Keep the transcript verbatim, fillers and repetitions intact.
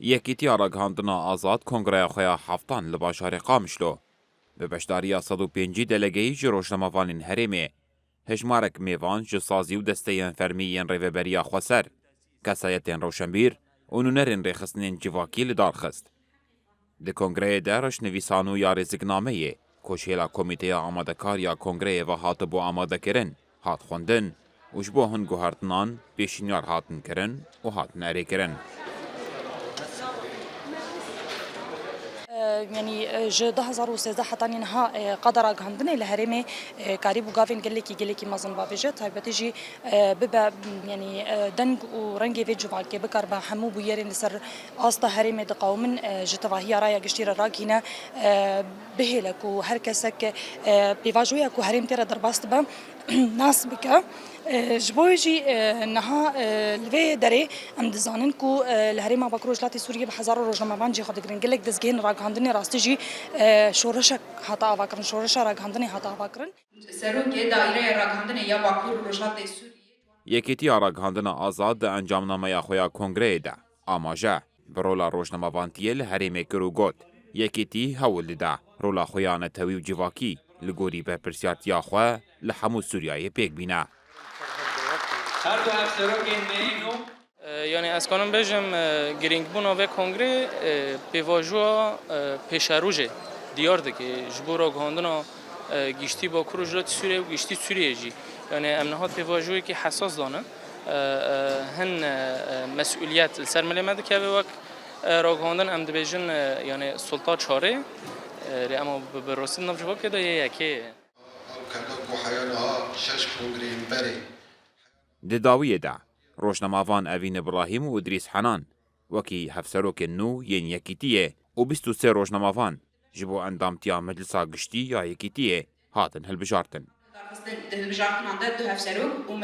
Yekîtiya Ragihandina Azad kongreya xwe ya heftan li bajarê Qamişlo bi beşdariya sed û pêncî delegeyî ji rojnamevanên herêmê, hejmarek mêvan ji sazî û desteyên fermî yên Rêveberiya Xweser, kesayetên rewşenbîr û nûnerên rêxistinên civakî li dar xist. Di kongreyê de rişnivîsan û ya rêziknameyê ku ji hêla komîteya amadekar ya kongreyê ve hatibû amadekirin, hat xwendin û ji bo hin guhertinan pêşniyar hatin kirin û hatin erêkirin. E, yanî, e, ji du hezar û sêzdeh hetanî niha, e, qada ragihandinê li herêmê, e, karîbû gavên gelekî, gelekî mezin bavêje, taybetî jî, e, bibe, yanî, e, deng û rengê vê civakê bikaribe hemû bûyerên li ser asta herêmê diqewimin, e, ji tevahiya raya giştî re ragihîne, e, bihêle ku her kesek, e, pêvajoya ku herêm tê re derbas dibe, nas bike. E, ji bo wê jî, e, niha, e, li vê derê em dizanin ku, e, li Herêma Bakur Rojhilatê Sûriyê bi hezaran rojnamevan cî xwe digirin. Gelek dezgehên ragihandinê rastî jî, e, şoreşek hate avakirin, şoreşa ragihandinê hate avakirin. Serokê Daîreya Ragihandinê ya Bakur Rojhilatê Sûriyê. Yekîtiya Ragihandina Azad di encamnameya xwe ya kongreyê de amaje bi rola rojnamevantiyê li herêmê kir û got, Yekîtî hewl dide rola xwe ya netewî û civakî li gorî berpirsiyartiya xwe li hemû Sûriyeyê pêk bîne. Her du hevserokên me yên nû. E, Yanî ez kanim bêjim, e, girîngbûna vê kongrê, e, pêvajoya, e, pêşerojê diyar dike ji bo ragihandina, e, giştî Bakur Rojhilatê Sûriyê û giştî Sûriyê jî. Yanî em niha pêvajoyekî hesas dane. E, e, hin, e, e, mesûliyet li ser milê me dikeve wek, e, ragihandin em dibêjin, e, yanî sulta çarê, e, lê ema bi, bi rastî di nav civakê de yê yekê ye. Ew keda ku heya niha şeş kongreyên berê. Di dawiyê de rojnamevan Evîn Îbrahîm û Îdrîs Henan wekî hevserokên nû yên Yekîtiyê û bîst û sê rojnamevan ji bo endamtiya Meclisa Giştî ya Yekîtiyê hatin hilbijartin. Darxistin di hilbijartinan de du hevserok û